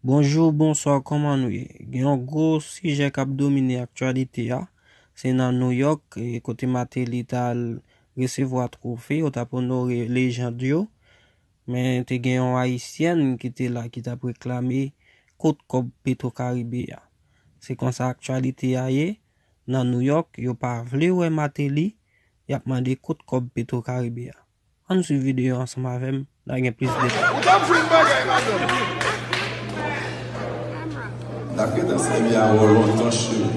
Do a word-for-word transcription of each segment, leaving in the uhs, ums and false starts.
Bonjou, bonswa, kòman nou ye? Gen yon gwo sijè k ap domine aktyalite a. Se nan Nouyòk, e, kote Martelly t al resevwa twofe, yo t ap onore lejand yo. Men te gen yon ayisyèn ki te la, ki t ap reklame kot kòb Petro Caribe a. Se konsa aktyalite a ye. Nan Nouyòk, yo pa vle wè Martelly, y ap mande kot kòb Petro Caribe a. Ann swiv videyo ansanm avè m, n a gen plis detay. Ou t ap jwenn bagay, madanm. N ap gentan sèvi a w lontan, cheri.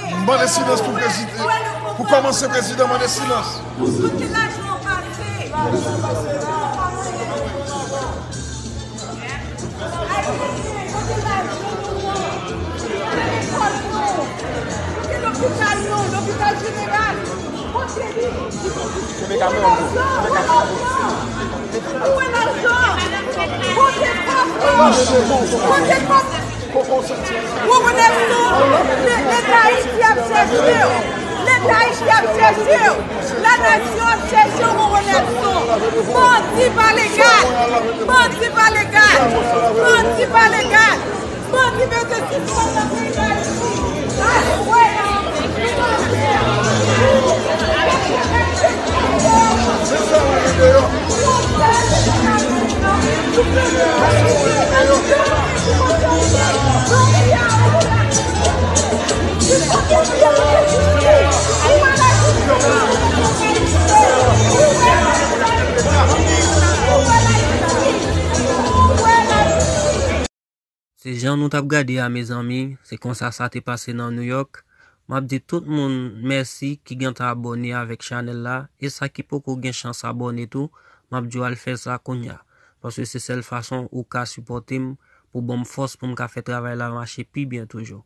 M mande silans pou prezidan. Pou kòmanse, prezidan, mande silans. Kote lajan an pase? Kote lajan an pase? Kote lekòl nou? Kote lopital nou? Lopital jeneral? Kote li? Kote lajan? Kote lajan? Kote kòb? Kote kòb? Wowo Nelson, le- Leta Ayiti ap chèche w. Leta Ayiti ap chèche w. Lanasyon ap chèche w, Wowo Nelson. Bandi pa legal. Bandi pa legal. Bandi pa legal. Bandi bezwen sispann nan peyi Dayiti. Aswè a. Se jan nou t ap gade a, mezanmi, se konsa sa te pase nan Nouyòk. M ap di tout moun mèsi ki gentan abòne avèk chanèl la, e sa ki poko gen chans abòne tou, m ap di w al fè sa kounye a, paske se sèl fason ou ka sipòte m pou ban m fòs pou m ka fè travay la mache pi byen toujou.